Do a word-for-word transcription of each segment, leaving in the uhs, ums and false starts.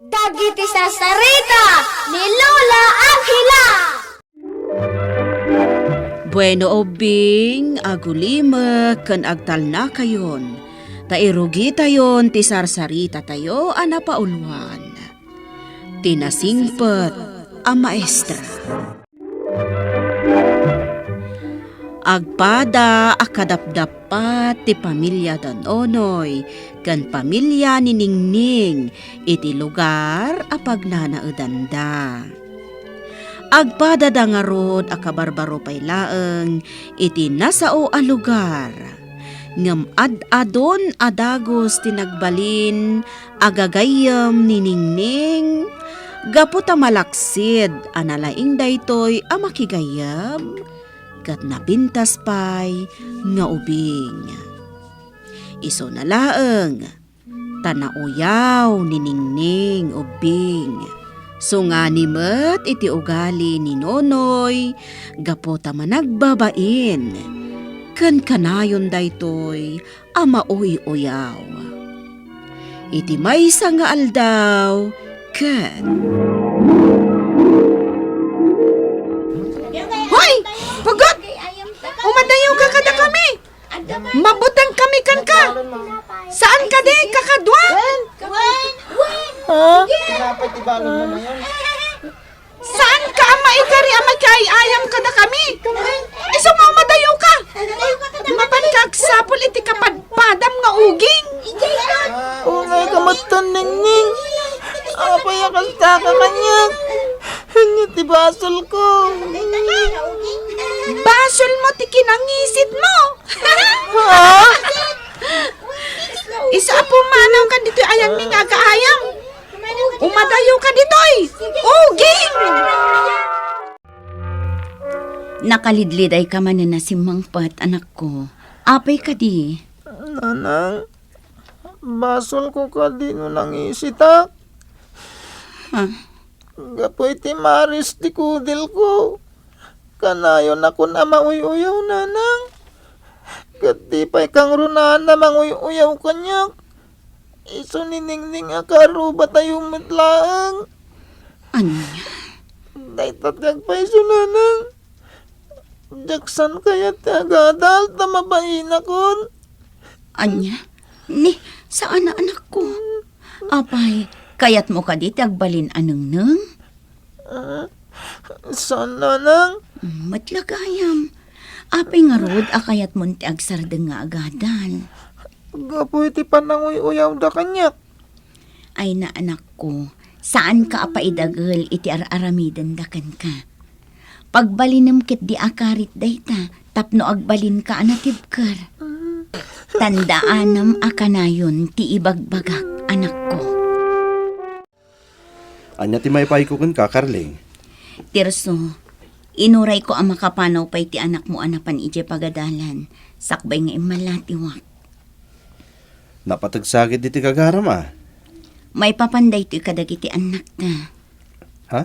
Dagiti sarsarita ni Lola Angela. Bueno, ubbing, agulimek ken agtalnakayon, ta irugitayon ti sarsaritatayo a napauluan, Ti Nasingpet a Maestra. Agpada a kadapdappat ti pamilya da Nonoy ken pamilya ni Ningning iti lugar a pagnanaedanda. Agpadada ngarud a kabarbaro pay laeng iti nasao a lugar, ngem ad-adun a dagus ti nagbalin a gagayyem ni Ningning, gapu ta malaksid a nalaing daytoy a makigayyem ket napintas pay nga ubing. Isuna laeng ta nauyaw ni Ningning ubbing. Sungani met iti ugali ni Nonoy gapu ta managbabain ken kanayon daytoy a mauy-uyaw. Iti maysa nga aldaw, ket Hoy! Pugot! Umadayo ka kadakami! Mabuteng kami kenka! Saan kadi, kakadua? Ha? Saan ka a maikari a makiay-ayam kadakami? Isu nga umadayo ka! Mapan ka agsapul iti kapadpadam nga uging! Ungay ka met, Ningning. Apay a kasta ka kaniak? Ania ti basolko? Basolmo ti kinangisitmo! Ha? Isu a pumanawka ditoy ayanmi nga agaayam. Umadayoka ditoy. Uging! Nakalidlidayka manen a simmangpet, anakko. Apay kadi? Nanang, basolko kadi no nangisitak? Ha? Gapu iti maris ti kudilko, kanayonakon a mauy-uyaw, Nanang. Ket di pay kangrunaan a manguy-uyaw kaniak. Isu ni Ningning a karubatayo met laeng. Ania? Dayta ti agpayso, Nanang. Diak saan kayat ti agadal ta mabainakon. Ania? Ni, saan a, anakko. Apay, kayatmo kadi ti agbalin a nengneng? Ah, saan, Nanang. Mm, met la gayam. Apay ngarud a kayatmon ti agsardeng nga agadal? Gapu iti pananguy-uyawda kaniak. Ay, naanakko, saanka a paidagel iti ar-aramidenda kenka. Pagbalinem ketdi a karit dayta tapno agbalinka a natibker. Tandaanem a kanayon ti ibagbagak, anakko. Ania ti maipayko kenka, Carling? Tirso, inurayko a makapanaw pay ti anakmo a napan idiay pagadalan, sakbay nga immallatiwak. Napateg sa ketdi ti gagaram, a? Maipapan daytoy kadagiti annakta. Ha?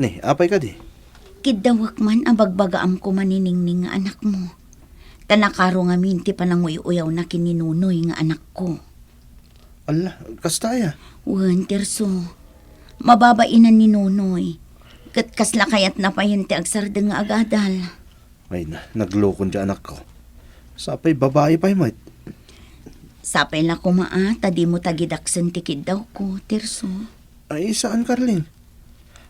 Ni, apay kadi? Kiddawek man a bagbagaam koma ni Ningning nga anakmo. Ta nakaro ngamin ti pananguy-uyawna ken ni Nonoy nga anakko. Alla, kasta aya? Wen, Tirso. Mababainan ni Nonoy. Ket kasla kayatna payen ti agsardeng nga agadal. Ay na, naglukon ti anakko. Sapay babai pay met. Sapay la koma a ta dimo tagidaksen ti kiddawko, Tirso. Ay, saan, Carling.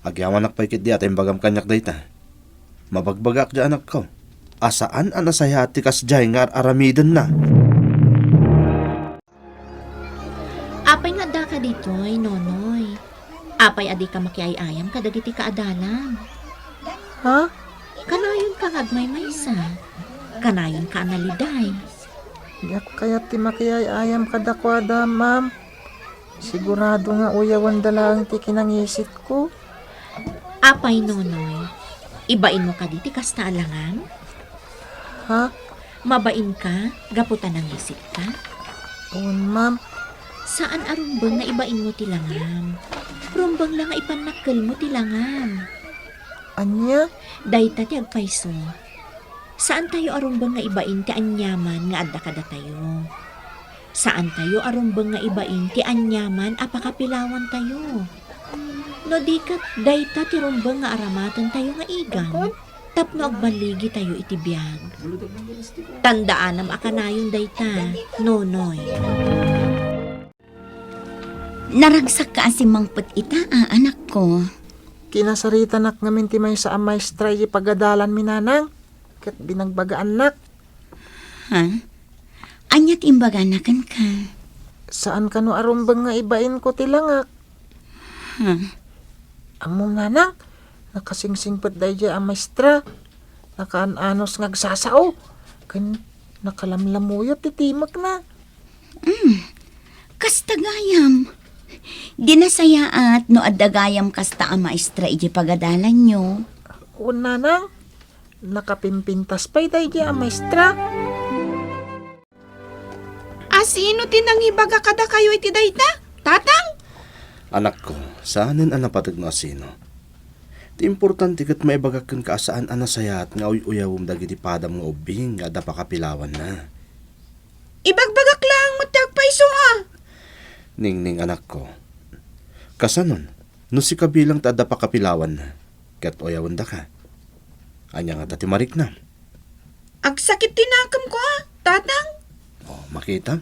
Agyamanak pay ketdi a ta imbagam kaniak dayta. Mabagbagak ti anakko a saan a nasayaat ti kasdiay nga ar-aramidenna. Apay nga addaka ditoy, Nonoy? Apay a dika makiay-ayam kadagiti kaadalam? Ha? Kanayonka nga agmaymaysa. Kanayonka a naliday. Diak kayat ti makiay-ayam kadakuada, ma'am. Sigurado nga uyawenda laeng ti kinangisitko. Apay, Nonoy, ibainmo kadi ti kasta a langam? Ha? Mabainka gapu ta nangisitka? Wen, ma'am. Saan a rumbeng nga ibainmo ti langam. Rumbeng la nga ipannakkelmo ti langam. Ania? Dayta ti agpayso. Saantayo a rumbeng nga ibain ti aniaman nga adda kadatayo. Saantayo a rumbeng nga ibain ti aniaman a pakapilawantayo. No di ket, dayta ti rumbeng nga aramatentayo nga igan tapno agballigitayo iti biag. Tandaanam a kanayon dayta, Nonoy. Naragsakka a simmangpet ita, a, anakko. Kinasaritanak ngamin ti maysa a maestra iti pagadalanmi, nanang, ket binagbagaannak. Ha? Ania ti imbagana kenka? Saan kano a rumbeng nga ibainko ti langak. Ha? Ammom, nanang, nakasingsingpet daydiay a maestra. Nakaan-anos nga agsasao. Ken nakalamlamuyot ti timekna. Hmm. Kasta gayam. Di nasayaat no adda gayam kasta a maestra iti pagadalanyo. Wen, nanang, nakapimpintas pay daydiay a maestra. A sino ti nangibaga kadakayo iti dayta, Tatang? Anakko, saanen a napateg no a sino. Ti importante ket maibagak kenka a saan a nasayaat nga uy-uyawem dagiti padam nga ubbing nga adda pakapilawanna. Ibagbagak laeng met ti agpayso, a. Ningning, anakko, kasanon, no sika bilang ti adda pakapilawanna, ket uyawendaka? Ania ngata ti mariknam? Agsakit ti nakemko, a, Tatang. O, makita?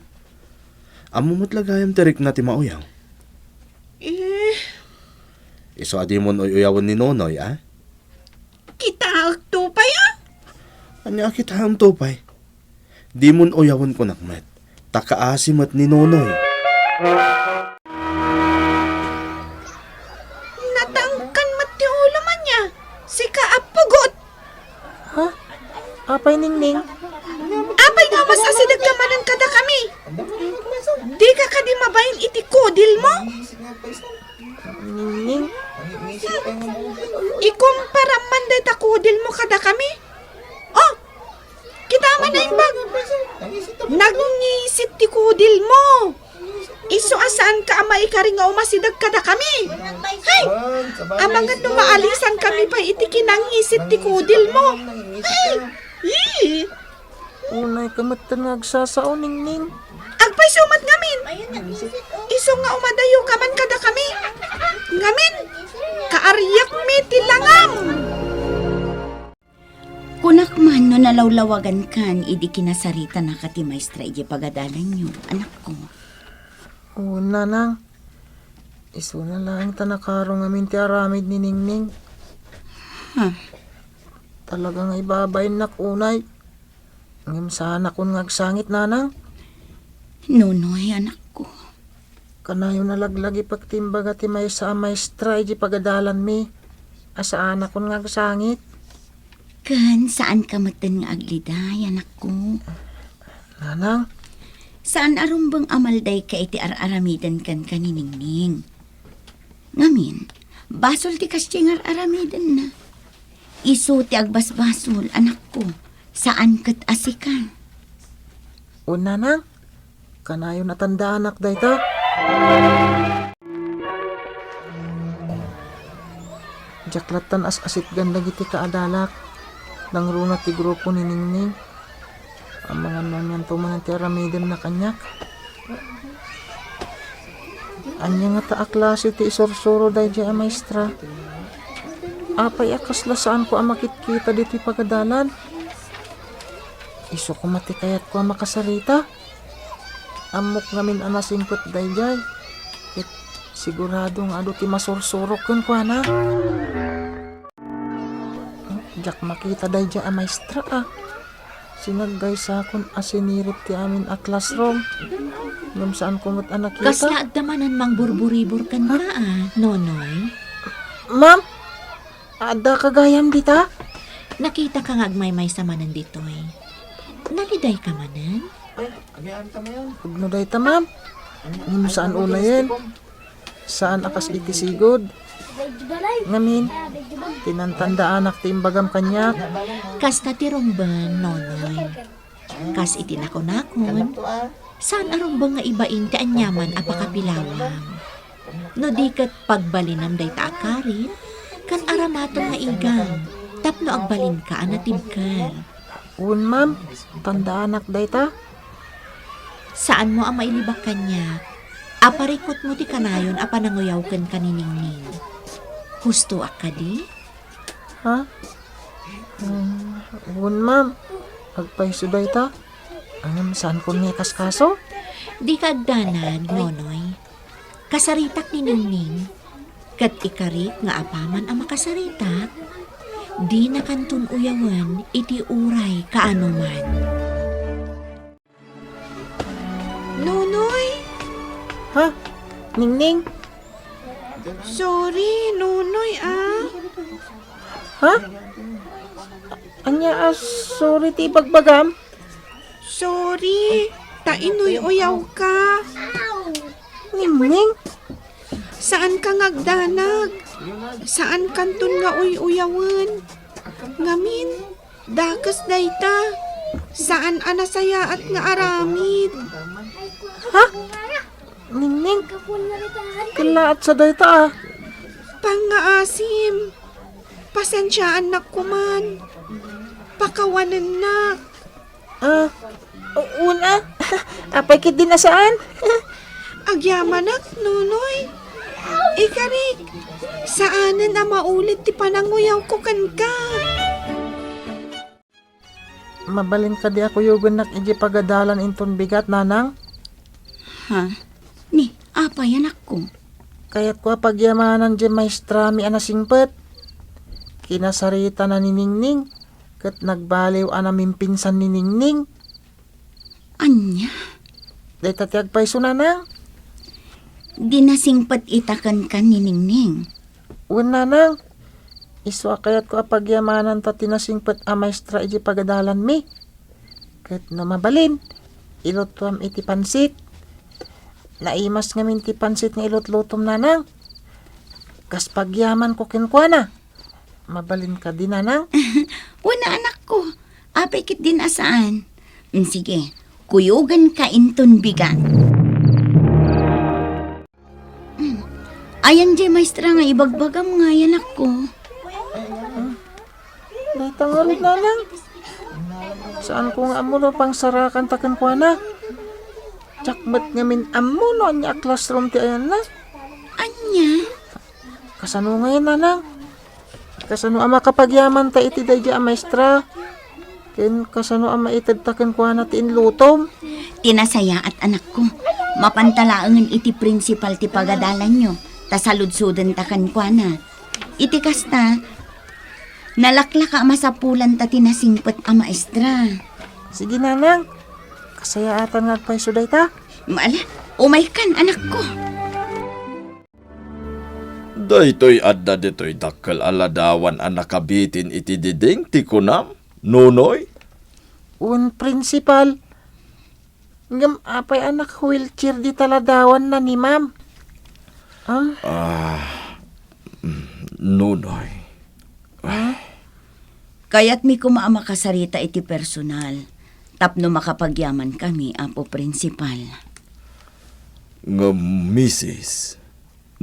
Ammo met la gayam ti rikna ti mauyaw. Eh. Isu a dimon uy-uyawen ni Nonoy, a? Kitaekto pay, a? Ania a kitaemto pay? Dimon uyawen kunak met, ta kaasi met ni Nonoy. Natangkan met ti ulom, ania? Sika a pugot! Ha? Apay, Ningning? Apay nga umas-asidegka manen kadakami? Dika kadi mabain iti kudilmo? Ningning? Ikumparam man dayta kudilmo kadakami? O, kita man a imbag. Nagngisit ti kudilmo. Isu a saanka a maikari nga umasideg kadakami. Hay! Amangan no maalisankami pay iti kinangisit ti kudilmo. Hay! Ih! Unayka metten nga agsasao, Ningning. Agpayso met ngamin. Isu nga umadayoka man kadakami. Ngamin, kaariakmi ti langam. Kunak man no nalawlawagankan idi kinasaritanaka ti maestra idiay pagadalanyo, anakko. Wen, nanang. Isuna laeng ta nakaro ngamin ti aramid ni Ningning. Ha? Talaga nga ibabainnak unay. Ngem saanakon nga agsangit, nanang. Nonoy, anakko. Kanayon a laglagipek ti imbaga ti maysa a maestra idiay pagadalanmi a saanakon nga agsangit. Ken saanka metten nga agliday, anakko. Nanang? Saan a rumbeng a maldayka iti ar-aramiden kenka ni Ningning. Ngamin, basol ti kasdiay nga ar-aramidenna. Isu ti agbasbasol, anakko, saan ket a sika. O, nanang, kanayon a tandaanak dayta. Diak lattan as-asitgan dagiti kaadalak. Nangruna ti grupo ni Ningning. Amangan no anianto manen ti aramidenna kaniak. Ania ngata a klase ti isursuro daydiay a maestra? Apay a kasla saanko a makitkita ditoy pagadalan? Isu koma ti kayatko a makasarita. Ammok ngamin a nasingpet daydiay. Ket sigurado nga adu ti masursurok kenkuana. Diak makita daydiay a maestra a. Sinaggaysakon a sinirip ti amin a classroom. Ngem saanko met a nakita. Kasla adda manen mangburburibor kenka a, Nonoy? Ma'am, addaka gayam dita? Nakitaka nga agmaymaysa manen ditoy. Nalidayka manen? Pudno dayta, ma'am. Ngem saan unayen. Saan a kas iti sigud. Ngamin, tinantandaanak ti imbagam kaniak. Kasta ti rumbeng, Nonoy. Kas iti nakunakon, saan a rumbeng nga ibain ti aniaman a pakapilawam. No di ket pagbalinam dayta a karit, ken aramatem nga igan, tapno agbalinka a natibker. Wen, ma'am, tandaanak dayta. Saanmo a mailibak kaniak. Aparikutmo ti kanayon a pananguyawken ka ni Ningning. Hustoak kadi? Ha? Hmm, wen, ma'am. Agpayso dayta. Ngem saanko nga ikaskaso? Dika agdanag, Nonoy. Kasaritak ni Ningning. Ket ikarik nga apaman a makasaritak, dinakanton uyawen iti uray kaanoman. Nonoy! Ha? Ningning? Sorry, Nonoy, ah. Ha? Ania a sorry ti ibagbagam? Sorry, ta inuy-uyawka. Ningning? Saanka nga agdanag. Saankanton nga uy-uyawen. Ngamin, dakes dayta. Saan a nasayaat nga aramid. Ha? Ningning? Kellaat sa dayta, ah. Pangngaasim. Pasensiaannak koman. Pakawanennak. Ah, u-, una. Apay ketdin a saan? Agyamanak, Nonoy. Ikarik, saanen a maulit ti pananguyawko kenka. Mabalin kadi a kuyogennak idiay pagadalan inton bigat, Nanang? Ha? Ni, apay, anakko? Kayatko a pagyamanan diay maestrami a nasingpet. Kinasaritana ni Ningning, ket nagbaliw a namimpinsan ni Ningning. Ania? Dayta ti agpayso, Nanang. Di nasingpet ita kenka ni Ningning. Wen, Nanang. Isu a kayatko a pagyamananta ti nasingpet a maestra idiay pagadalanmi. Ket no mabalin, ilutuam iti pansit. Naimas ngamin ti pansit nga ilutlutom, Nanang. Kas pagyamanko kenkuana. Mabalin kadi, Nanang? Wen a, anakko. Apay ketdin a saan? Mm, sige, kuyogenka inton bigat. Mm. Ayan diay maestra nga ibagbagam ngay, anakko. Dayta ngarud, Nanang. Saanko nga ammo no pangsarakanta kenkuana. Diak met ngamin ammo no ania a classroom ti ayanna. Ania? Kasano ngay, Nanang? Kasano a makapagyamanta iti daydiay a maestra? Ken kasano a maitedta kenkuana ti inlutom? Ti nasayaat, anakko. Mapanta laengen iti prinsipal ti pagadalanyo, ta saludsodenta kenkuana. Iti kasta, nalaklaka a masapulanta ti nasingpet a maestra. Sige, Nanang. Kasayaatan nga agpayso dayta. Ala, umaykan, anakko. Daytoy adda ditoy dakkel a ladawan a nakabitin iti diding ti kunam, Nonoy? Wen, Principal. Ngem apay a naka-wheelchair dita ladawanna ni Ma'am? Ah? Ah, mm, Nonoy. Ah? Kayatmi koma a makasarita iti personal tapno makapagyamankami, Apo Principal. Ngem, Misis,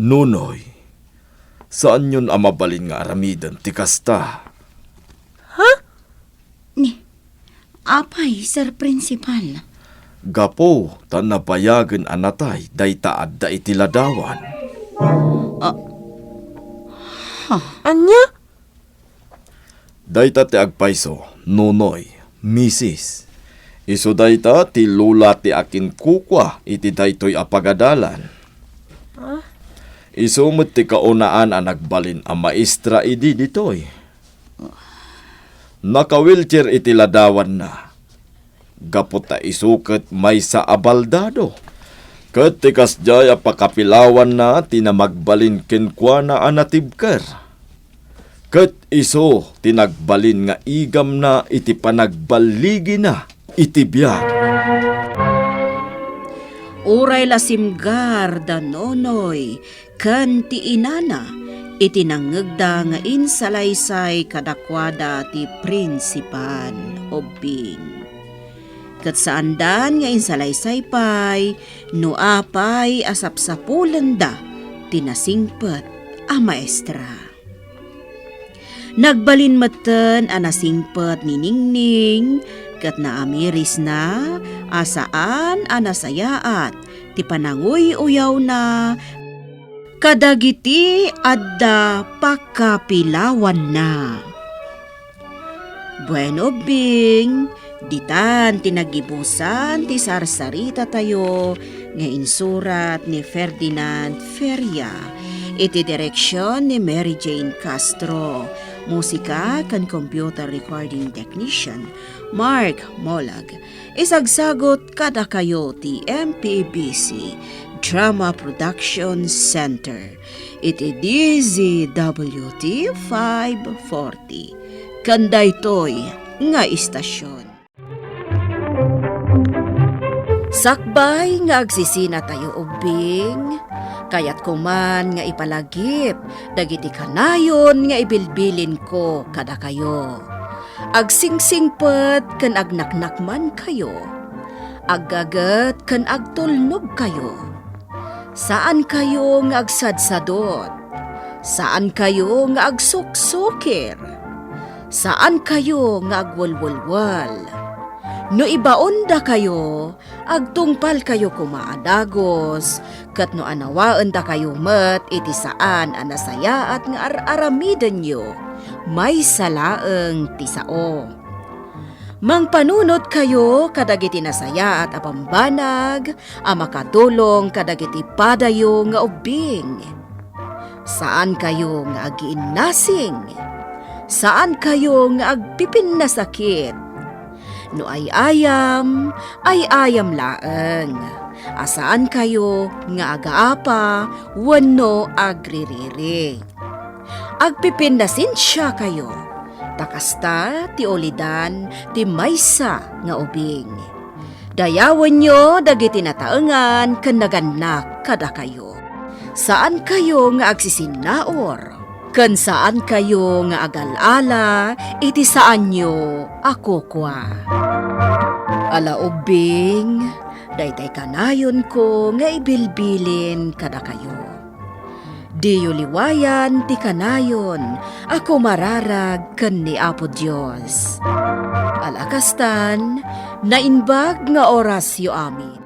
Nonoy, saanyon a mabalin nga aramiden ti kasta. Ha? Ni, apay, Sir Principal? Gapu ta nabayagen a natay dayta adda iti ladawan. Ah. Ha? Ania? Dayta ti agpayso, Nonoy, Misis. Isu dayta ti lula ti akinkukua iti daytoy a pagadalan. Ah? Isu met ti kaunaan a nagbalin a maestra idi ditoy. Naka-wheelchair iti ladawanna. Gapu ta isu ket maysa a baldado. Ket ti kasdiay a pakapilawanna ti namagbalin kenkuana a natibker. Ket isu ti nagbalin nga igamna iti panagballigina iti biag. Uray la simgar da Nonoy ken ti inana iti nangngegda nga insalaysay kadakuada ti prinsipal ubbing. Ket saandan nga insalaysay pay no apay a sapsapulenda ti nasingpet a maestra. Nagbalin metten a nasingpet ni Ningning ket naamirisna a saan a nasayaat ti pananguy-uyawna kadagiti adda pakapilawanna. Buen ubbing, ditan ti naggibusan ti sarsaritatayo nga insurat ni Ferdinand Feria, iti direksion ni Mary Jane Castro, musika ken computer recording technician Mark Molag. Isagsagot kadakayo ti M P B C Drama Production Center iti D Z W T five forty. Ken daytoy nga istasion. Sakbay nga agsisinatayo ubbing, kayatko man nga ipalagip dagiti kanayon nga ibilbilinko kadakayo. Agsingsingpet ken agnaknakmankayo. Aggaget ken agtulnogkayo. Saankayo nga agsadsadot. Saankayo nga agsuksukir. Saankayo nga agwelwelwel. No ibaondakayo, agtungpalkayo koma a dagus, ket no anawaendakayo met iti saan a nasayaat nga ar-aramidenyo, maysa laeng ti sao. Mangpanunotkayo kadagiti nasayaat a bambanag a makatulong kadagiti padayo nga ubbing. Saankayo nga agiinnasing. Saankayo nga agpipinnasakit. No ay-ayam, ay-ayam laeng. A saankayo nga agaapa wenno agririri. Agpipinnasensiakayo, ta kasta ti ulidan ti maysa nga ubing. Dayawenyo dagiti nataengan ken nagannak kadakayo. Saankayo nga agsisinnaur, ken saankayo nga agal-ala iti saanyo a kukua. Ala ubbing, daytay kanayonko nga ibilbilin kadakayo. Diyo liwayan ti kanayon a kumararag ken ni Apo Dios. Ala kastan, naimbag nga orasyo amin.